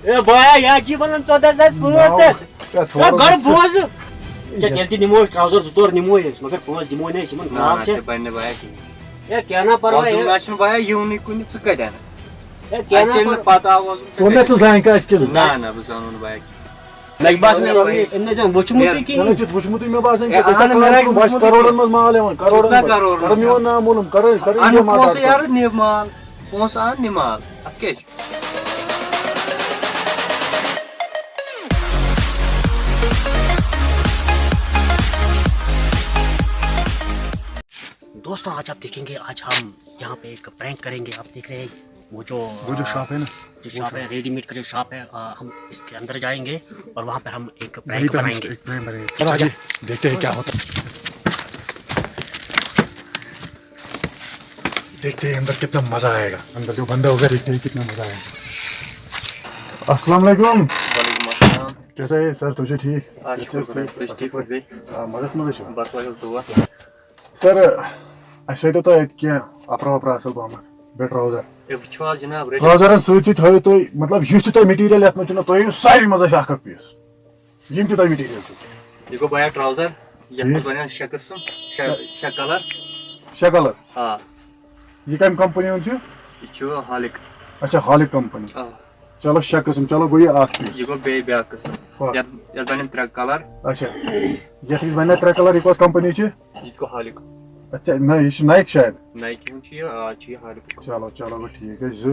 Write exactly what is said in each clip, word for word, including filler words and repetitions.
A بایا، یہِ حظ چھِ وَنان ژۄداہ ساس پانٛژھ ہَتھ۔ ہے، تھوڑا ہے، گۄڈٕ بوز۔ ژےٚ تیٚلہِ تہِ نِمو أسۍ ٹراوزر زٕ ژور نِمو أسۍ، مگر پانٛژھ دِمو نہٕ أسۍ، یِمن نہ، خراب نہ، چھِ۔ تہِ بنہِ نہٕ بایا کِہیٖنۍ۔ ہے، کینٛہہ نہ پرواے، اَسہِ ہے۔ نہ چھُنہٕ بایا یِونٕے کُنہِ، ژٕ کَتہِ اَنکھ؟ ہے، کینٛہہ اَسہِ نہ ییٚلہِ نہٕ پرواے۔ پَتہ آو، وۄنۍ ژٕ مےٚ ژٕ زانکھ اَسہِ کِنہٕ؟ نہ، نہ، بہٕ زانو نہٕ بایا کِہیٖنۍ۔ مےٚ چھِ باسان، أمۍ نہ چھِ وٕچھمُتٕے نہ، کِہیٖنۍ۔ نہ، ژےٚ چھُتھ وٕچھمُتٕے، مےٚ باسان، ہے، کہِ ژےٚ چھےٚ اہن، مےٚ کَران، نہ چھُ بہٕ چھُس وٕچھمُتٕے کَروڑَن کِہیٖنۍ۔ منٛز مال یِوان، کَروڑَن کُس نہ منٛز۔ کَرور کَرٕ نہ میون چھُ؟ ناو معلوم، کَرٕ، کَرٕ اَنُن یہِ ما پونٛسہٕ کَرٕ۔ یارٕ، نِو مال۔ پونٛسہٕ اَن، نِمال۔ اَتھ کیٛاہ چھُ؟ دوستو، آج آپ دیکھیں گے، آج ہم یہاں پہ ایک پرینک کریں گے۔ آپ دیکھ رہے ہیں، وہ جو، وہ جو آ، شاپ ہے نا، جو وہ شاپ ہے، شاپ۔ ریڈی میڈ کا جو شاپ ہے، آ، ہم اس کے اندر جائیں گے اور وہاں پر ہم ایک پرینک وہیں پہ ہم بنائیں گے۔ ایک پرینک بنائیں گے۔ چلو، اچھا، آ جاؤ۔ جی، دیکھتے ہیں کیا ہوتا ہے۔ دیکھتے ہیں اندر کتنا مزہ آئے گا، اندر جو بندہ ہوگا، دیکھتے ہیں کتنا مزہ آئے گا۔ السلام علیکم۔ وعلیکم السلام۔ کیسا ہے سر؟ تُہۍ چھِو ٹھیٖک؟ آ، شُکُر خۄدایَس کُن، تُہۍ چھِو ٹھیٖک پٲٹھۍ بیٚیہِ؟ آ، مَزَس منٛزٕے چھِو؟ بَس لَگَس دُعا۔ سر، اَسہِ ہٲیتو تُہۍ اَتہِ کینٛہہ اَپرا وَپرا اَصٕل پَہمَتھ، بیٚیہِ ٹرٛاوزَر۔ ہے، وٕچھِو حظ جِناب، رٔٹِو۔ ٹرٛاوزَرَن سۭتۍ سۭتۍ ہٲیِو تُہۍ، مطلب، یُس تہِ تۄہہِ مٹیٖریَل یَتھ منٛز چھُ نہ، تُہۍ ہٲیِو ساروی منٛز اَسہِ اَکھ اَکھ پیٖس۔ یِم تہِ تۄہہِ مٹیٖریَل چھُو۔ یہِ گوٚو بایا ٹرٛاوزَر، یَتھ ٹھیٖک۔ منٛز بَنَن شےٚ قٕسٕم، شےٚ، شےٚ کَلَر۔ شےٚ کَلَر؟ آ۔ یہِ کَمہِ کمپنی ہُنٛد چھُ؟ یہِ چھُ ہالِک۔ اچھا، ہالِک کمپنی۔ آ۔ چلو، شےٚ قٕسٕم، چلو، گوٚو یہِ اَکھ پیٖس۔ یہِ گوٚو بیٚیہِ بیٛاکھ قٕسٕم۔ ہا۔ یَتھ، یَتھ بَنَن ترٛےٚ کَلَر۔ اچھا۔ یَتھ یُس بَنہِ ترٛےٚ کَلَر، یہِ کۄس کمپنی چھِ؟ یہِ تہِ گوٚو ہالِک۔ اچھا، نہ، یہِ چھُ نایِک شاید۔ نایِکی ہُنٛد چھُ یہِ، آ، چھُ یہِ ہالِک۔ چلو، چلو، گوٚو ٹھیٖک، گٔے زٕ۔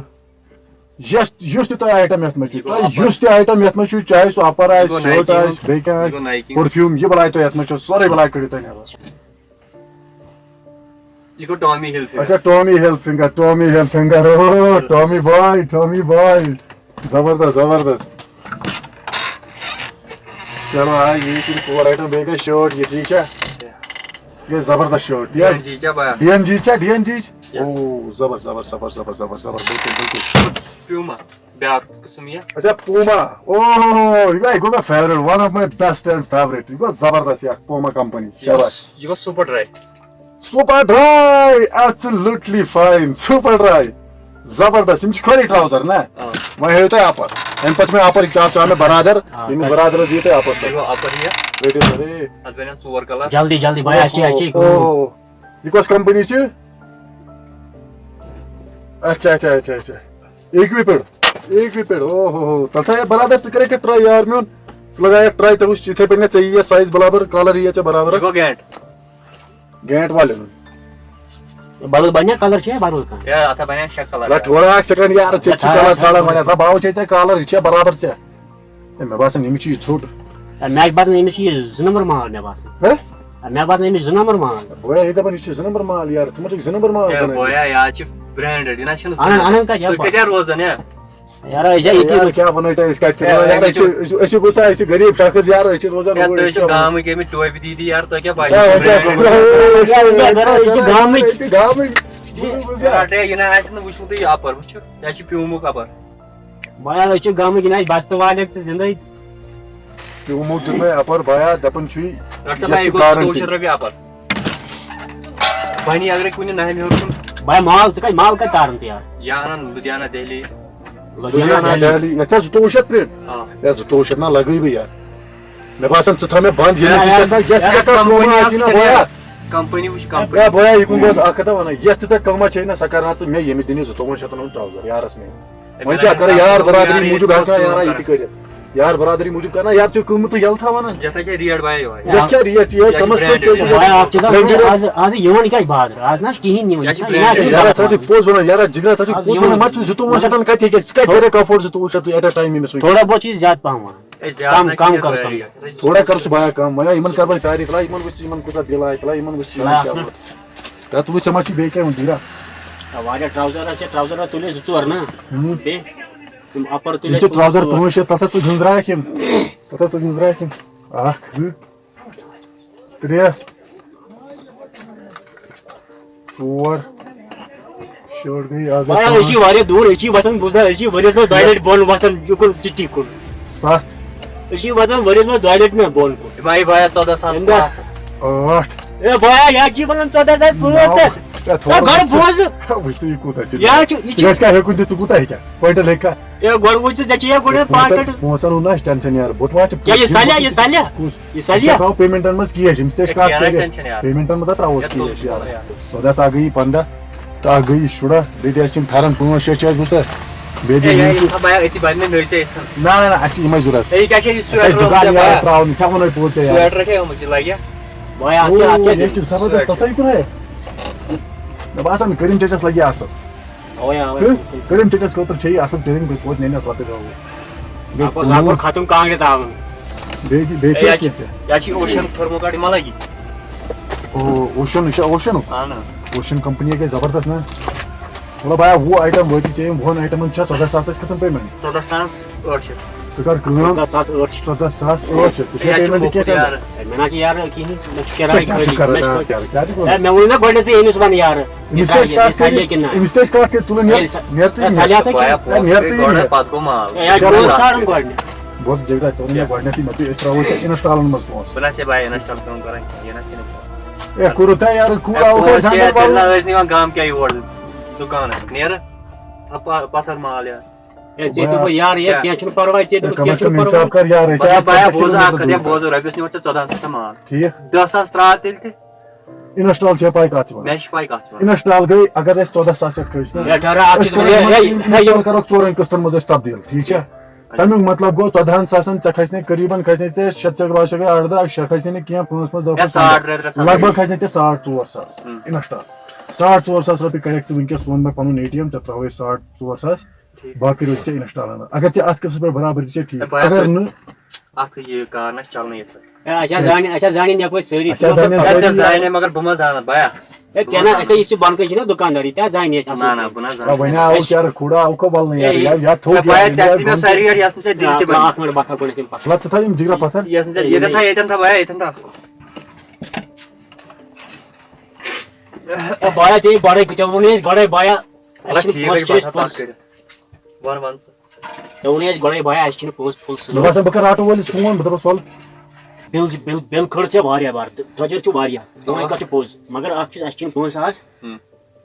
یَس، یُس تہِ تۄہہِ آیٹم یَتھ منٛز چھُ، یہِ گوٚو تۄہہِ اَپَر۔ یُس تہِ آیٹم یَتھ منٛز چھُ، چاہے سُہ اَپَر یہِ آسہِ، گوٚو شٲٹ نایِکی آسہِ، ہُنٛد۔ بیٚیہِ کانٛہہ یہِ آسہِ، گوٚو نایِکی ہُنٛد۔ پٔرفیوٗم، یہِ بَلاے تۄہہِ یَتھ منٛز چھُ، سورُے بَلاے کٔڑِو تُہۍ نٮ۪بَر۔ یہِ گوٚو ٹامی ہِلفِنگر۔ اچھا، ٹامی ہِلفِنگر، ٹامی ہِلفِنگر، او، ٹامی باے، ٹامی باے۔ زبردست، زبردست۔ چلو، آ، یہِ چھِ ژور آیٹم، بیٚیہِ گٔے شٲٹ، یہِ ٹھیٖک چھا؟ یہِ گٔے زبردست شٲٹ۔ ڈی این جی چھا بیا؟ ڈی این جی چھا؟ D N G? یس۔ او، زبر، زبر، زبر، بِلکُل، بِلکُل۔ پیوٗما۔ بیٛاکھ قٕسٕم یہِ۔ اچھا، پوٗما۔ اوہ، یہِ گوٚو، یہِ گوٚو مےٚ favourite، one of my best and favourite۔ یہِ گوٚو زبردست یہِ اکھ پوٗما کمپنی۔ یہِ گوٚو، شاباش۔ یہِ گوٚو super dry. Super dry, absolutely fine، super dry. زبردست، یِم چھِ خٲلی ٹراوزر نا؟ آ۔ وۄنۍ ہٲیِو تُہۍ اَپر۔ اَمہِ پتہٕ چھُ مےٚ اَپر، کیٛاہ چھُ مےٚ برادر؟ آ، ییٚمِس برادرس دِیِو تُہۍ اَپر سا۔ یہِ گوٚو اَپر یہِ۔ رٔٹِو سا، ہے۔ اَتھ بَنن ژور کلر۔ جلدی، جلدی، بھائی، اچھی، اچھی۔ اوہ، یہِ کۄس کمپنی چھِ؟ اچھا، اچھا، اچھا، اچھا۔ ایکوِپڈ، ایکوِپڈ، او ہو ہو۔ تَلہٕ سا ہے برادر، ژٕ کَرے کیٛاہ ٹراے یار میون؟ ژٕ لگاوکھ ٹراے، ژےٚ وٕچھ یِتھَے پٲٹھۍ مےٚ ژےٚ یی یہِ سایز برابر، کلر یی ژےٚ برابر۔ یہِ گوٚو گینٹ۔ گینٹ والٮ۪ن۔ بدل بنیا کلر چھُ یا بدل کانٛہہ؟ ہے، اَتھ ہا بنن شےٚ کلر۔ نہ، تھوڑا اکھ سیکنڈ یار، ژےٚ چھِ کلر ژھانڈان وۄنۍ۔ اَتھ ہا باوُن چھے ژےٚ کلر، یہِ چھےٚ برابر ژےٚ۔ ہے، مےٚ باسان، ییٚمِس چھُ یہِ ژھوٚٹ۔ ہے، مےٚ چھُ باسان، أمِس چھُ یہِ زٕ نمبر مال، مےٚ باسان۔ ہہ؟ ہے، مےٚ باسان، أمِس چھُ زٕ نمبر مال۔ بہٕ ہے دَپان، یہِ چھُ زٕ نمبر مال یار، ژٕ ما چھُکھ زٕ نمبر مال ہے، کٕنان؟ بویا، یہِ حظ چھِ branded، یہِ نہ چھُنہٕ زٕ اَنان، نمبر۔ اَنان کَتہِ، تُہۍ یَپٲرۍ؟ کَتہِ حظ روزان، ہے؟ یارا، أسۍ چھا ییٚتی یار، روزان؟ کیٛاہ وَنو تۄہہِ أسۍ کَتہِ چھِ ہے، روزان؟ یارا، ہے، أسۍ چھِ، أسۍ چھِ، أسۍ چھِ، بہٕ چھُس، أسۍ چھِ غریٖب شخص یارا، أسۍ چھِ روزان ہے، اوٗرۍ، تُہۍ أسۍ چھِو کیٛاہ وَنو؟ گامٕکۍ، أمِس ٹوپہِ دیٖدی یار، تۄہہِ کیٛاہ پَے؟ ہے، ہے، کیٛاہ وَنو؟ ہے، ہے، ہے، ہے، أسۍ چھِ گامٕکۍ۔ بوٗزِو، بوٗزِو۔ یہِ رَٹے، یہِ نہ آسہِ نہٕ وٕچھمُتٕے یہِ اَپَر، وٕچھِو، یہِ حظ چھِ پیوٗمُک اَپَر۔ بہٕ حظ چھُس گامٕکۍ، یہِ نہ آسہِ بستہٕ والٮ۪ن ژٕ زِندَے۔ تِمو دیُت مےٚ اَپَر بیا، دَپان چھُے، رَٹ سا یَتھ بھائی، چھِ یہِ گوٚو guarantee۔ زٕتووُہ شیٚتھ رۄپیہِ اَپَر۔ بَنی اگرے کُنہِ نہَمہِ ہیوٚر کُن۔ بھائی، مال ژٕ کَتہِ، مال کَتہِ تارَن ژٕ یار؟ یا اَنَن لُدھیانہ، دہلی۔ لُدھیانہ، لُدھیانہ، دہلی۔ دہلی۔ یَتھ چھا زٕتووُہ شیٚتھ print؟ آ۔ یا زٕتووُہ شیٚتھ نہ لَگٲوٕے یار۔ مےٚ باسان، ژٕ تھاو مےٚ بنٛد، ییٚلہِ یار، نہٕ ژٕ یار، یَتھ یار، ژےٚ کَتھ کمپنی کٲمہ آسہِ آسہِ نہ کینٛہہ۔ بیا۔ کمپنی وٕچھ، کمپنی۔ یا بیا، یہِ کُن گوٚو اَکھ کَتھا وَنان، یَتھ تہِ ژےٚ کٲمہ چھے نہ، سۄ کَرناو ژٕ مےٚ، ییٚمِس دِنہِ زٕتووُہَن شیٚتَن ہُنٛد trouser یارَس مےٚ۔ ہے، وۄنۍ بہٕ کیٛاہ کَرٕ، کَرٕ یار کٲم، برادری یار، موٗجوٗب ییٚتہِ ہٮ۪کان یارا یہِ تہِ کٔرِتھ۔ یار برادری موٗجوٗب کَرنا، یار ژےٚ قۭمَتھ تہِ یَلہٕ تھاوان۔ یَتھ ہا چھِ ریٹ بَے یِہوٚے۔ یَتھ کیٛاہ ریٹ چھِ؟ یَتھ یہِ چھِ کَمَس کٔرۍ branded۔ تُہۍ یہِ؟ بھائی، اَکھ چیٖز اَکھ، branded۔ آز، آز یِوان کیٛاہ چھِ بازرٕ؟ آز نہ چھِ کِہیٖنۍ یِوان۔ یہِ چھِ یہِ چھِ branded۔ یارا، ژٕ چھُکھ پوٚز وَنان، یارا، جِگرا، ژٕ چھُکھ آز پوٚز یِوان۔ وَنان، مگر ژٕ زٕتووُہ شیٚتَن کَتہِ ہیٚکَکھ، ژٕ کَتہِ کَرَکھ afford زٕتووُہ شیٚتھ at a time ییٚمِس وٕنہِ؟ تھوڑا بہت چھِ أسۍ زیادٕ پَہَم وَنان۔ ہے، زیادٕ کَم، نہ چھِ کَم کینٛہہ کَرُس، کَم۔ دۄیہِ۔ تھوڑا کَر ژٕ بیا کَم، وَنان یِمَن کَر وۄنۍ سارے، فِلحال یِمَن وٕچھ ژٕ، یِمَن کوٗتاہ بِل آیہِ، فِلحال یِمَن وٕچھ ژٕ، یِمَن فِلحال کیٛاہ اَصٕل۔ ووت۔ تَتھ وٕچھ ژےٚ ما چھُے بیٚیہِ کینٛہہ وۄنۍ جِگرا؟ آ، واریاہ trouser حظ چھِ، trouser حظ تُلۍ اَسہِ زٕ ژور نا۔ ہُم۔ بیٚیہِ یِم upper تُلۍ یِم چھِ اَسہِ پانٛژھ ژور۔ Trouser پانٛژھ شےٚ، تَتھ ہا ژٕ گٔنٛزراوکھ یِم۔ تَتھ ہا ژٕ گٔنٛزراوکھ یِم۔ اَکھ، زٕ، ترٛےٚ، ژور، شیٹھ گٔے، اَکھ گٔے بھایا، أسۍ چھِ پانٛژھ۔ واریاہ دوٗر، أسۍ چھِ وَسان، بوٗزتھا، أسۍ چھِ ؤریَس منٛز دۄیہِ لَٹہِ بۄن وَسان یُکُن city کُن۔ سَتھ۔ أسۍ چھِ وَسان ؤریَس منٛز دۄیہِ لَٹہِ مےٚ بۄن کُن۔ بھائی، بھایا، ژۄداہ ساس پانٛژھ ہَتھ۔ ٲٹھ۔ اے بھایا، یہِ حظ چھِ وَنان ژۄداہ ساس پانٛژھ ہَتھ۔ نَو۔ ہے، تھوڑا گۄڈٕ بوز۔ وٕچھ ژٕ، یہِ کوٗتاہ چھُ۔ یہِ حظ چھُ، یہِ چھُ۔ ژٕ گژھِ کھا ہیوٚکُن تہِ، ژٕ کوٗتاہ ہیٚکھا؟ کوینٹل ہیٚکھا؟ ہے، گۄڈٕ وٕچھ ژٕ، ژےٚ چھِ یا گۄڈٕ پانٛژھ ہَتھ۔ پونٛسَن ہُنٛد نہ آسہِ ٹٮ۪نشَن یارٕ، بہٕ تہِ واتہٕ۔ کیٛاہ یہِ سَلیا، یہِ سَلیا؟ کُس؟ یہِ سَلیا؟ ژےٚ ترٛاوو پیمنٹَن منٛز کیش، ییٚمِس تہِ أسۍ ہے، کَتھ کینٛہہ نہ کَرِ۔ ٹٮ۪نشَن یارٕ۔ پیمنٹَن منٛز ہا ترٛاووس یَتھ کیش تُلُکھ یارٕ۔ یارٕ۔ ژۄداہ تہٕ اَکھ گٔیی پنٛداہ، تہٕ اَکھ گٔیی شُراہ، بیٚیہِ تہِ ٲسۍ یِم پھٮ۪رَن پانٛژھ شےٚ چھِ اَسہِ بوٗزتھا؟ بیٚیہِ ہے، دِ ہے، یِم۔ یہِ تھاو بیا أتی بَنہِ مےٚ نٔے ژےٚ یِتھَن۔ نہ، نہ، نہ، اَسہِ چھِ یِمَے ضوٚرَتھ۔ ہے، یہِ کیٛاہ چھےٚ یہِ اَسہِ چھِ سویٹَر دُکان آمُت یارٕ ژےٚ؟ ترٛاوُن، ژےٚ وَنَے پوٚز ژےٚ یارٕ۔ سویٹَر چھےٚ آمٕژ، یہِ لَگہِ۔ بھایا، اَتھ کیٛاہ، اَتھ کیٛاہ او، یہِ دِمہٕ؟ چھُ زبردست، ژٕ ژَے کُنہِ۔ مےٚ باسان، کریٖم چچَس لَگہِ یہِ اَصٕل۔ اَوَے، اَوَے۔ ہہ؟ کریٖم چچَس خٲطرٕ چھےٚ یہِ اَصٕل، کریٖم کُے پوت نینَس لۄکٕٹۍ گاوٕ۔ بیٚیہِ اَپٲرۍ، کُنوُہ۔ اَپٲرۍ ختم کانٛگرِ تھاوُن۔ بیٚیہِ تہِ، بیٚیہِ چھِ ہے، اَسہِ یَتھ چھِ، کینٛژھا۔ یَتھ چھِ اوشَن تھٔرموکاٹ، یہِ ما لَگہِ؟ او، اوشَن، یہِ چھا اوشَنُک؟ اَہَن۔ اوشَن کمپنی گٔے زبردست نا۔ مطلب، بھایا، وُہ آیٹم وٲتۍ ژےٚ، یِم وُہَن آیٹمَن چھا ژۄداہ ساس اَسہِ کھسان پیمنٹ؟ ژۄداہ ساس ٲٹھ شیٚتھ۔ ژٕ کر کٲم۔ ژۄداہ ساس ٲٹھ شیٚتھ۔ ژۄداہ ساس ٲٹھ شیٚتھ۔ ژٕ چھے ہے، یہِ چھُ پیمنٹ موٚکُر کینٛہہ یارٕ۔ کران؟ ہے، مےٚ نا چھِ یارٕ کِہیٖنۍ، مےٚ چھِ کِراے کیٛاہ چھُکھ خٲلی، کران؟ مےٚ چھِ آ، خٲلی۔ کیٛاہ، کیٛاہ چھُکھ ہے، وَنان؟ مےٚ ووٚن نا گۄڈٕنٮ۪تھٕے أمِس وَن یارٕ، یہِ أمِس تہِ ترٛاوِ، چھِ یہِ کَتھ سَلہِ کٔرِتھ، کِنہٕ نہ؟ أمِس تہِ چھِ کَتھ کٔرِتھ، ژٕ وَن ہے، نیر-، سَ-، نیر ژٕ ہے، یہِ سَلہِ نیر۔ ہسا ہے، کِنہٕ؟ نیر ژٕ یہِ گۄڈٕ، نیر۔ پَتہٕ گوٚو مال۔ ہے، یہِ گوٚو ژھانٛڈُن گۄڈٕنٮ۪تھ۔ بہٕ اوسُس جِگرا، ژٕ وَن مےٚ گۄڈٕنٮ۪تھٕے، مےٚ دوٚپ أسۍ ترٛاوو ژےٚ اِنَسٹالَن منٛز پونٛسہٕ۔ بہٕ نہ چھُسے بھایا اِنَسٹال کٲم کَران کینٛہہ، یہِ نہ چھُنہٕ۔ ہے، کوٚرُتھ ہے یارٕ، کوٗر ہے، آوُکھ پونٛسہٕ گَنٛڈَن یارٕ، تیٚلہِ نہ والنَس۔ ٲسۍ نہٕ یِوان گام کیٛاہ یور دُکانَس، نیر۔ پَتہٕ پَتھَر مال یارٕ۔ ہے، ژےٚ دوٚپُے یارٕ، ہے، کیٛاہ؟ کینٛہہ چھُنہٕ پَرواے، ژےٚ ہے، دوٚپُکھ، کَم کینٛہہ از کَم چھُنہٕ پَرواے۔ اِنصاف کَر یارٕ، أسۍ مطلب، آے بیا، پَتہٕ بوز کِلوٗ اَکھ کَتھ، ہے، میٖٹر بوز، رۄپیَس نِمو ژےٚ ژۄدہَن ساسَن مال۔ ٹھیٖک۔ دَہ ساس ترٛاو تیٚلہِ تہِ۔ اِنَسٹال چھےٚ پَے کَتھ چھِ وَنان؟ مےٚ چھِ پَے کَتھ چھِ وَنان۔ اِنَسٹال گٔے، اگر أسۍ ژۄداہ ساس ہٮ۪تھ کھٔسۍ نا، ہے، ٹھٔہرا، اَکھ أسۍ چھِ کَرو وَنان، ہے، یِمَن، ہے، ہے، یِمَن کَرو ژورَن قٕسطن منٛز أسۍ تبدیٖل، ٹھیٖک چھا؟ تَمیُک مطلب گوٚو، ژۄدہَن ساسَن ژےٚ کھَسہِ نہٕ، قریٖباً کھَسہِ نہٕ ژےٚ شےٚ ژور، بَہہ شےٚ گٔے اَرداہ، شےٚ کھَسہِ نہٕ کینٛہہ، پانٛژھ پانٛژھ دَہ، یا پانٛژھ دَہ۔ ساڑ ترٛےٚ، ترٛےٚ ساس لگ بگ رۄپیہِ۔ کھَسہِ نہٕ ژےٚ ساڑ ژور ساس۔ ہُم۔ اِنَسٹال۔ ساڑ ژور ساس رۄپیہِ کَرٮ۪کھ ژٕ وٕنکٮ۪س، ووٚن مےٚ پَنُن اے ٹی ایم، ژےٚ ترٛاوَے ساڑ ژور ساس۔ ٹھیٖک۔ باقٕے روزِ ژےٚ اِنَسٹالَن منٛز۔ اگر ژےٚ اَتھ قٕسمَس پٮ۪ٹھ برابر چھےٚ، ٹھیٖک۔ ہے، بہٕ ہٮ۪کہٕ اگر نہٕ، اَتھ یہِ کار نہ چَلنٕے یِتھ پٲٹھۍ۔ ہے، اَسہِ حظ زانہِ، اَسہِ حظ زانہِ یَپٲرۍ سٲری۔ اَسہِ حظ زانہِ ہے، ژےٚ سٲری۔ زانہِ، مگر بہٕ ما زانَتھ، بایا؟ ہے، کینٛہہ نہ، اَسہِ حظ یُس یہِ بۄنہٕ کَنہِ چھُنہ دُکاندار، یہِ تہِ حظ زانہِ اَسہِ اَصٕل نہ، نہ، پٲٹھۍ۔ بہٕ نہ آ، زانَتھ۔ وۄنۍ آو اَسہِ کیٛاہ کھُڑا، آو کَبَل نہٕ یارٕ، ہے، یا، یا تھوٚو ہے، بایا، کیٛاہ، ژےٚ دِژٕے مےٚ سٲری یٲرۍ، یَس نہٕ ژےٚ دِل تہِ آ، بَنہِ۔ اَکھ مِنٹ، بہٕ تھاوٕ گۄڈٕنٮ۪تھ یِم پَتھر۔ وَلہٕ ژٕ تھاو یِم جِگرا پَتھر۔ یَس نہٕ ژےٚ، ییٚتٮ۪ن تھاو، ییٚتٮ۪ن تھاو۔ ہے، بایا، ژےٚ یہِ گۄڈَے، ژےٚ ووٚنُے اَسہِ گۄڈَے، بایا، اَسہِ وَلہٕ چھِنہٕ ٹھیٖک، پونٛسہٕ، أسۍ چھِ أسۍ بَتہٕ پونٛسہٕ۔ کٔرِتھ۔ وَن، وَن ژٕ۔ ژےٚ ووٚنُے اَسہِ گۄڈَے، بایا، اَسہِ چھِنہٕ پونٛسہٕ، پونٛسہٕ مےٚ باسان، بہٕ کَرٕ آٹو وٲلِس فون، بہٕ دَپَس، وَلہٕ۔ بِل، بِل، بِل کھٔڑ ژےٚ واریاہ بار، تہٕ درٛۄجر چھُ واریاہ، تِمَن آ۔ کَتھ چھُ پوٚز، مگر اَکھ چیٖز، اَسہِ چھِنہٕ پونٛسہٕ آز۔ ہُم۔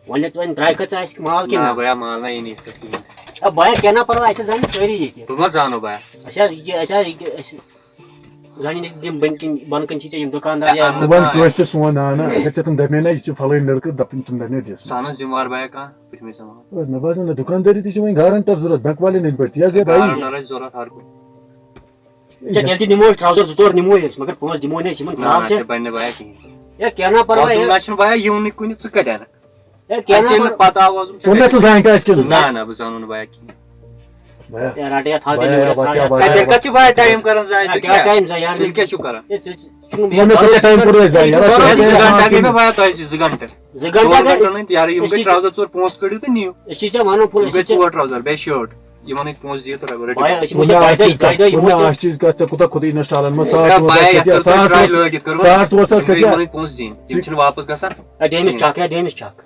وۄنۍ یَتھ وۄنۍ درٛاے کھٔژ اَسہِ مال کِنہٕ نہ، نہ؟ بایا، مال نہ یی نہٕ یِتھ کٔنۍ کِہیٖنۍ۔ ہے، بایا، کینٛہہ نہ پَرواے، اَسہِ حظ زانہِ سٲری ییٚتہِ۔ بہٕ ما زانو، بایا؟ اَسہِ حظ یہِ، اَسہِ حظ یہِ، اَسہِ زانہِ نہٕ یِم بٔنۍ کِنۍ، بۄنہٕ کِنۍ چھِ ژےٚ یِم دُکاندار یا یا اَنُن ژٕ وَن کانٛہہ کٲنٛسہِ تہِ سون ناو نہ، اگر ژےٚ تِم دَپنے نہ، یہِ چھُ فَلٲنۍ لٔڑکہٕ، دَپُن تِم دَپنے دِس۔ سُہ اَنُن ذِمہٕ وار، بایا، کانٛہہ؟ پھِرمہِ سَماوار۔ ہے، مےٚ باسان نہ، دُکاندٲری تہِ چھِ وۄنۍ گارنٹر ضوٚرتھ، بینک والٮ۪ن ہٕنٛدۍ پٲٹھۍ۔ یہِ حظ یہِ بھائی۔ گارنٹر آسہِ ضوٚرتھ ہر کُنہِ۔ ژےٚ تیٚلہِ تہِ نِمو أسۍ ٹراوزر زٕ ژور نِمو أسۍ، مگر پونٛسہٕ دِمو نہٕ أسۍ یِمن۔ نہ، تراو نہ، ژےٚ۔ تہِ بنہِ نہٕ بایا کِہیٖنۍ۔ ہے، کینٛہہ نہ پرواے۔ وۄزُم نہ چھُنہٕ بایا یِونٕے کُنہِ، ژٕ کتہِ اَنکھ؟ ہے، کینٛہہ اَسہِ نہ ییٚلہِ نہٕ پرواے۔ پتہ آوس، ژٕ ووٚن مےٚ ژٕ زانکھ اَسہِ کِنہٕ؟ نہ، نہ، بہٕ زانُن نہٕ بایا کِہیٖنۍ۔ بایا۔ ہے، رٹ یا تھاو تیٚلہِ بایا، نِمو، بچہ، تھاو یا۔ بچہ۔ ہے، تیٚلہِ کتھ چھِ بایا ٹایم کران ضایع؟ ہے، تیٚلہِ کیٛاہ کیٛاہ؟ ٹایم ضایع یار؟ تیٚلہِ کیٛاہ چھُو کران؟ ہے، ژٕ، ژٕ، ژٕ چھُکھ نہٕ ژٕ ووٚن مےٚ ژےٚ کیٛاہ ٹایم کوٚروٕ اَسہِ ضایع؟ یارٕ، ژٕ ژٕ وَن ژٕ زٕ گھنٹہٕ گٔے مےٚ بایا تۄہہِ سۭتۍ زٕ گھنٹہٕ۔ زٕ گھنٹہٕ ژور گٔے گھنٹہٕ نہٕ تہِ یارٕ، یِم أسۍ گٔے چھِ ٹراوزر ژور، پونٛسہٕ کٔڑِو تہٕ نِیِو۔ أسۍ چھِ ژےٚ وَنان فُل، یِم أسۍ گٔے چھِ ژےٚ ژور ٹراوزر، بیٚیہِ شٲٹ۔ یِمن ہٕنٛدۍ پونٛسہٕ دِیِو تہٕ رَٹو۔ بایا، أسۍ چھِ ژٕ وٕچھان وٕچھ مےٚ دۄیہِ اَکھ چیٖز دۄہہِ، کَتھ، دۄیہِ دۄہہِ ژٕ وٕچھ مےٚ یِمو اَکھ چیٖز کَتھ، ژےٚ کوٗتاہ کھوٚتُے اِنسٹالن منٛز؟ ساڑ ہے ژور بایا، ساس یَتھ کھٔتۍ کٔر تۄہہِ ساڑ ٹراے ژور، لٲگِتھ کٔرٕو ساڑ نا؟ ژور ساس یِم گٔے کھٔتۍ یِمن ہٕنٛدۍ پونٛسہٕ دِنۍ، یِم چھِنہٕ واپس گژھان۔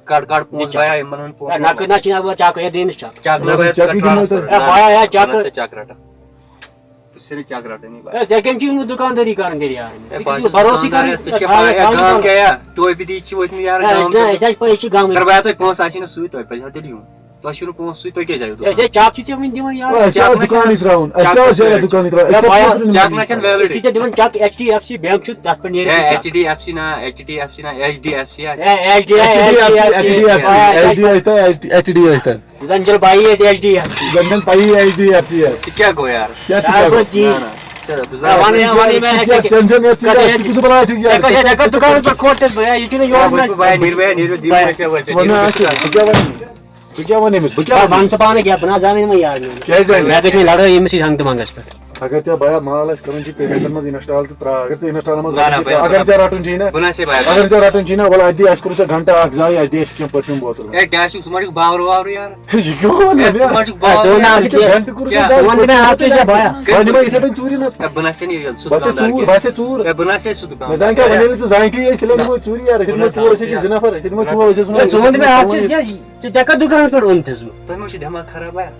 کَڑ کَڑ پونٛسہٕ دِنۍ۔ بایا، یِمن ہٕنٛدۍ ہے، پونٛسہٕ نقٕد ما؟ نہ چھِنہٕ اَتھ چَک، ہے دِیمِس چَک۔ چَک نہ مگر بَنہِ چَک ژٕ یہِ دِمو ٹرانسفر، تۄہہِ۔ ہے نہ، بایا، ہے نہ چَک۔ سا چَک رَٹان۔ بہٕ چھُس نہٕ چَک رَٹٲنی بایا۔ ہے، ژےٚ کَمہِ چھُے یِمن دُکاندٲری کَرٕنۍ تیٚلہِ یارٕ؟ ہے، ژےٚ بہٕ کیٛاہ چھُس چھُس بَروسٕے دُکاندار، کَرُن؟ ژےٚ چھےٚ ہے، پَے، ہے، ہے، گام کَرُن۔ کیٛاہ یا؟ ٹوپہِ دی چھِ وٲتمٕتۍ یارٕ ہے، گام اَسہِ نا، تہٕ۔ اَسہِ آسہِ پَے، أسۍ چھِ گامٕکۍ۔ اگر بایا تۄہہِ پونٛسہٕ آسہِ نہٕ سۭتۍ، تۄہہِ پَزِ ہا تیٚلہِ یُن۔ تۄہہِ چھُو نہٕ پونٛسہٕ سۭتۍ، تُہۍ کیٛازِ آیِو دُکان؟ ہے، ژےٚ چَک چھِ ژےٚ وٕنہِ دِوان یارٕ۔ ہے، اَسہِ چَک آو نہ چھَنہٕ دُکانٕے ترٛاوُن، اَسہِ چَک آو نہ شیرا چھَنہٕ دُکانٕے ترٛاوُن، أسۍ ہے، کَتہِ بایا، پونٛسہٕ دِمو؟ چَک نہ چھَنہٕ ویلڈ۔ أسۍ چھِ ژےٚ دِوان چَک، H D F C bank چھُ، تَتھ پٮ۪ٹھ نیرِ ہے، ژےٚ چَک۔ ایچ ڈی ایف سی نا، ایچ ڈی ایف سی نا، ایچ ڈی ایف سی، ہے، ایچ ڈی، ہے، H D F C, H D F C, ہے، H D F C. H D ٲسۍ تن، ایچ ڈی ٲسۍ تن۔ زَن چھُنہٕ پَیی اَسہِ ایچ ڈی ایف سی۔ زَن چھَنہٕ پَیی ایچ ڈی ایف سی۔ ژٕ کیٛاہ گوٚو یار؟ کیٛاہ ژٕ کیٛاہ کیٛاہ گوٚو؟ گوٚو تی؟ نہ، نہ۔ ژٕ، بہٕ ہے، زانہٕ وَنٕے، نہٕ۔ وَنٕے مےٚ ژٕ کیٛاہ اَکہِ ٹینشن ہٮ۪تھ ژٕ کَتہِ یار؟ ہٮ۪کھ؟ ژٕ کُس بَلاے چھُکھ یار؟ ژےٚ کَتہِ، ژےٚ کَتہِ دُکانَس پٮ۪ٹھ کھوٚت ژےٚ؟ بہٕ، ہے، یہِ چھُنہٕ یور ژٕ وَن نہ۔ ژٕ وَن نہ اَسہِ، ژٕ کیٛاہ وَنہٕ؟ ژٕ کیٛاہ وَنہٕ أمِس؟ بہٕ کیٛاہ وَنہٕ؟ ہے، وَن ژٕ پانَے کیٛاہ؟ بہٕ نہ زانَے نہٕ وۄنۍ یارٕ میون۔ کیٛازِ زانہِ؟ مےٚ گٔژھ وۄنۍ لڑٲے ییٚمِس سۭتۍ ہنٛگتہٕ منٛگَس پٮ۪ٹھ۔ اگر ژےٚ بایا مال آسہِ کَرُن چھُ پیمنٹَن منٛز اِنسٹال تہٕ ترٛاو۔ اگر ژےٚ اِنسٹالَن منٛز نہ، نہ، رَٹُن چھُے، بہٕ اگر ژےٚ رَٹُن چھُے نہ، بہٕ نہ سے بایا۔ اگر ژےٚ رَٹُن چھُے نہ، وَلہٕ اَتہِ دِ اَسہِ کوٚرُتھ ژےٚ گھنٹہٕ اَکھ ضایع، اَتہِ دِ اَسہِ کینٛہہ پٔرفیوٗم بوتل۔ ہے، کیٛاہ چھُکھ ژٕ ما چھُکھ باورٕ واورٕ یار؟ یہِ کیٛاہ وَنان ہے، ژٕ یارٕ؟ ما چھُکھ ہے، ژٕ وَن باورٕ نہٕ یار؟ مےٚ اَکھ چیٖز، ہے، بایا۔ کیٛاہ؟ ژٕ وَن نہٕ مےٚ اَکھ چیٖز، ہے، بایا۔ وۄنۍ دِمے یِتھَے کٔنۍ ژوٗرِ نہ۔ ہے، بہٕ نہ سے نہٕ ییٚلہِ سُہ وَسے دُکاندار ژوٗر، کینٛہہ۔ وَسے ژوٗر۔ ہے، بہٕ نہ سے سُہ دُکاندار۔ مےٚ زانہِ کیٛاہ، وۄنۍ ییٚلہِ نہٕ ژٕ زانہِ کہِ أسۍ تیٚلہِ نہ۔ دِمو ژوٗرِ یارٕ، أسۍ بہٕ دِمو نہ ژور، أسۍ زانہٕ چھِ زٕ نفر، أسۍ دِمو ہے، ژور، أسۍ ژٕ وَن نہٕ مےٚ اَکھ چیٖز، یہِ، ژٕ، ژےٚ کَتھ دُکانَس پٮ۪ٹھ اوٚن تھَس بہٕ؟ تۄہہِ ما چھُ دٮ۪ماغ خراب، بایا؟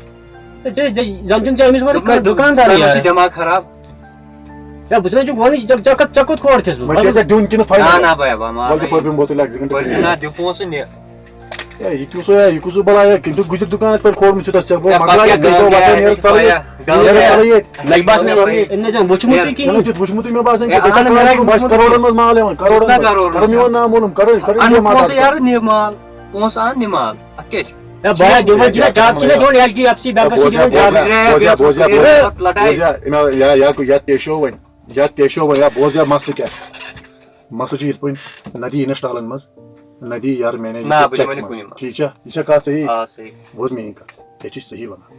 ہے، ژےٚ، ژےٚ، زَن چھُنہٕ ژےٚ أمِس وَنُن دوٚپمَے، کانٛہہ دُکاندار تۄہہِ ما یارٕ۔ چھُ دٮ۪ماغ خراب؟ ہے، بہٕ چھُس وَنان، ژےٚ ووٚنُے، ژےٚ، ژےٚ کَتھ، ژےٚ کوٚت کھور چھَس بہٕ؟ وۄنۍ چھےٚ ژےٚ دیُن کِنہٕ فاینل؟ نہ، نہ، بایا، بہٕ ما پٔرفیوٗم بوتل اَکھ زٕ گھنٹہٕ۔ پٔرفیوٗم نہ، دِ پونٛسہٕ نہِ۔ ہے، یہِ کُس ہو، یہِ کُس ہو بَلایا، کٔمۍ چھُ گُجِر دُکانَس پٮ۪ٹھ کھولمُت چھُ تَتھ ژےٚ؟ ہے، مگر پَتہٕ یہِ کیٛاہ گٔے سو کٲم وَتھان، یارٕ، نیرٕ ژَلہٕ یارٕ، ییٚتہِ، یارٕ، نیرٕ ژَلہٕ ییٚتہِ۔ نہ، یہِ باسہِ مےٚ وۄنۍ۔ أمۍ نہ چھُ وٕچھمُتٕے کینٛہہ۔ یہِ نہ چھُ وٕچھمُتٕے مےٚ باسان ہے، کینٛہہ، اَہَن، ژےٚ مےٚ کَرُن لَگہِ وٕچھمُتٕے۔ کَرورَن منٛز مال یِوان، کَرورَن کَتہِ منٛز۔ کَرورَن کَرُن منٛز؟ میون ناو مولوٗم، کَرورَن، کَرورَن اَنُن یِم پونٛسہٕ مال۔ یارٕ، نِو مال، پونٛسہٕ اَن، نِو مال، اَتھ کیٛاہ چھُ؟ ہے، بہٕ ہا دِوان چھُنہ، ڈاکٹر چھُنہ دِوان، ایچ ڈی ایف سی بینکَس چھُ بوزیا، دِوان بوزیا، ڈاکٹر۔ بوزیا، بوزیا، بوزیا، لَٹایہِ۔ بوزیا، اِمام، یا، یا، یا پیشو وۄنۍ، یا پیشو وۄنۍ، یا بوزیا مسلہٕ کیٛاہ؟ مسلہٕ چھُ یِتھ پٲٹھۍ، نہ دی اِنسٹالن منٛز، نہ دی یار مینے نہ، بہٕ چھُس چیک وَنان منٛز۔ کُنہِ منٛز۔ ٹھیٖک چھا؟ یہِ چھا کَتھ صحیح؟ آ، صحیح۔ بوز میٲنۍ کَتھ، ژےٚ چھُے صحیح وَنان۔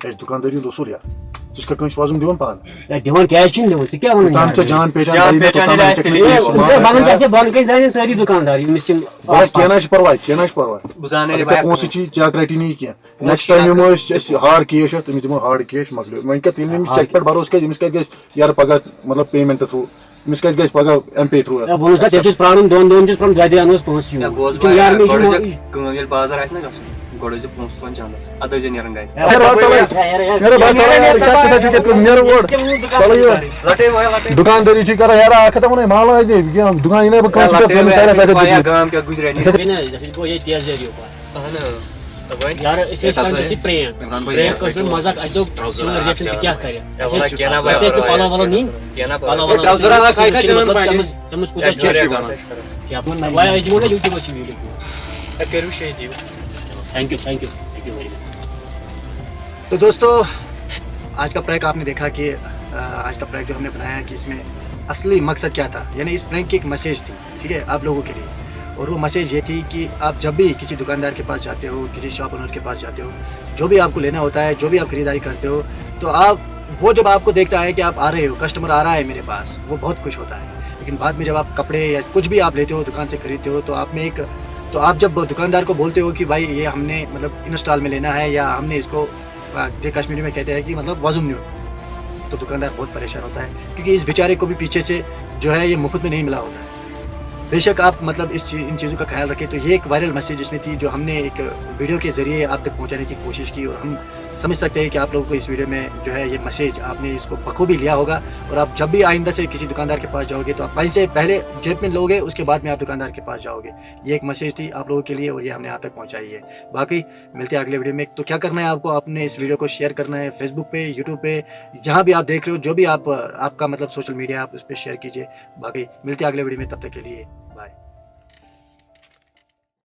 أسۍ دُکاندٲری ہُنٛد اصوٗل یار۔ ژٕ چھُکھ کٲنٛسہِ وۄزُم دِوان پانہٕ؟ ہے، دِوان کیٛازِ چھِنہٕ دِوان؟ ژٕ کیٛاہ وَنان توٚتام یارٕ؟ ژےٚ جان پہچان جان آیی مےٚ پہچان توٚتام آسہِ نہٕ تیٚلہِ ژےٚ کیٛاہ؟ ژٕ وَنان؟ ژٕ وَنان ژےٚ اَسہِ بنٛد کَنہِ زَنہِ سٲری دُکاندار، یِم چھِ تِم بَس، کینٛہہ نہ چھُ پَرواے، کینٛہہ نہ چھُ پَرواے۔ بہٕ زانَے اگر نہٕ ژےٚ بہٕ پونٛسہٕ چھی، ژےٚ اگر رَٹی نہٕ یہِ کینٛہہ، پونٛسہٕ next time چھِنہٕ یِمو أسۍ، أسۍ hard cash ہٮ۪تھ، أمِس دِمو hard cash، مۄکلیو۔ وۄنۍ کَتہِ، ییٚلہِ نہٕ أمِس cheque پٮ۪ٹھ بھروسہٕ کَرِ، أمِس کَتہِ گژھِ یارٕ پَگاہ، مطلب، payment through، أمِس کَتہِ گژھِ پَگاہ M Pay through؟ ہے، ووٚنُس نا، تیٚلہِ چھُس پرٛارُن دۄن دۄہَن، چھُس پرٛارُن، دۄیہِ دۄہہِ اَنوس پونٛسہٕ یوٗرۍ۔ ہے، بوز یہِ چھُنہٕ وۄنۍ، یارٕ مےٚ، یہِ چھُ گۄڈٕ مو-، ٲسۍ زِ کٲم، ییٚلہِ بازر آسہِ نا گژھُن، گۄڈٕ ٲسۍ زِ پونٛسہٕ تُلان چندس، اَدٕ ٲسۍ زِ نیران گرِ۔ ہے، رَٹھ ژَلَے، ہے، ہے، ہے، ہے، رَٹھ ژَلَے، یارٕ، یہِ چھا تِتھَے کٔنۍ نیرُن اورٕ؟ ژَلَے یورٕ۔ لَٹے وۄنۍ، لَٹے۔ دُکاندٲری چھُے کران، یارٕ، اَکھ ہَتھ وَنَے، مال آسہِ دے، یہِ کیٛاہ دُکان یہِ نَے بہٕ کٲنٛسہِ لَٹے پٮ۪ٹھ، وَنہِ، ژےٚ سۭتۍ اَسہِ دُکان۔ گام کیٛاہ گُزرے نہٕ۔ ژےٚ سۭتۍ بیٚیہِ نہ، یہِ گوٚو ییٚتہِ تیز ذٔریعہٕ یوکُن۔ اہن حظ۔ تَوَے۔ یارٕ، أسۍ ٲسۍ ہے، وَنان، ژٕ ژےٚ ٲسۍ۔ چھِ پرٛین۔ عمران بھائی، پرٛین یہِ کٲشُر مزاق، اَسہِ دوٚپ، ترٛاو ژٕ ضروٗرت وَن، اَسہِ کیٛاہ کیٛاہ نہ؟ کَرِ؟ ہے، اَسہِ وَلہٕ ٲسۍ، کینٛہہ نہ اَسہِ ٲسۍ نہٕ پَلو وَلو نِنۍ۔ کینٛہہ نہ پَلو پَرواے۔ وَلو ترٛاو ضروٗرت، نِنۍ، اَکھ ہَے ژٕ وٕچھ کَتھ نہٕ، مطلب، چَمٕچ، چَمٕچ کوٗتاہ ہے، چھُ۔ کیٛاہ چھُ وَنان؟ کیٛاہ وَنان؟ وۄنۍ أسۍ دِمو نہ YouTube-س video۔ ہے، کٔرِو share، دِیِو۔ Thank you, thank you, thank you very much. تو دوستو، آج کا پریک آپ نے دیکھا کہ، آ، آج کا پریک جو ہم نے بنایا کہ اس میں اصلی مقصد کیا تھا، یعنی اس پرینک کی ایک میسج تھی، ٹھیک ہے، آپ لوگوں کے لیے۔ اور وہ میسج یہ تھی کہ آپ جب بھی کسی دکاندار کے پاس جاتے ہو، کسی شاپ اونر کے پاس جاتے ہو، جو بھی آپ کو لینا ہوتا ہے، جو بھی آپ خریداری کرتے ہو، تو آپ، وہ جب آپ کو دیکھتا ہے کہ آپ آ رہے ہو، کسٹمر آ رہا ہے میرے پاس، وہ بہت خوش ہوتا ہے۔ لیکن بعد میں جب آپ کپڑے یا کچھ بھی آپ لیتے ہو، دکان سے خریدتے ہو، تو آپ میں ایک، تو آپ جب دکاندار کو بولتے ہو کہ بھائی، یہ ہم نے، مطلب، انسٹال میں لینا ہے، یا ہم نے اس کو، آ، جو کشمیری میں کہتے ہیں کہ، مطلب، وزن نیو، تو دکاندار بہت پریشان ہوتا ہے، کیونکہ اس بیچارے کو بھی پیچھے سے جو ہے، یہ مفت میں نہیں ملا ہوتا ہے۔ بے شک آپ، مطلب، اس چی-، ان چیزوں کا خیال رکھیں۔ تو یہ ایک وائرل میسج اس میں تھی، جو ہم نے ایک ویڈیو کے ذریعے آپ تک پہنچانے کی کوشش کی، اور ہم سمجھ سکتے ہیں کہ آپ لوگوں کو اس ویڈیو میں جو ہے، یہ میسج آپ نے اس کو بخوبی لیا ہوگا، اور آپ جب بھی آئندہ سے کسی دکاندار کے پاس جاؤ گے، تو آپ پیسے پہلے جیب میں لوگے، اس کے بعد میں آپ دکاندار کے پاس جاؤ گے۔ یہ ایک میسج تھی آپ لوگوں کے لیے، اور یہ ہم نے آپ تک پہنچائی ہے۔ باقی ملتے ہیں اگلے ویڈیو میں۔ تو کیا کرنا ہے آپ کو؟ آپ نے اس ویڈیو کو شیئر کرنا ہے، فیس بک پہ، یوٹیوب پہ، جہاں بھی آپ دیکھ رہے ہو، جو بھی آپ، آپ کا، مطلب، سوشل میڈیا، آپ اس پہ شیئر کیجیے۔ باقی ملتے ہیں اگلے ویڈیو میں، تب تک کے لیے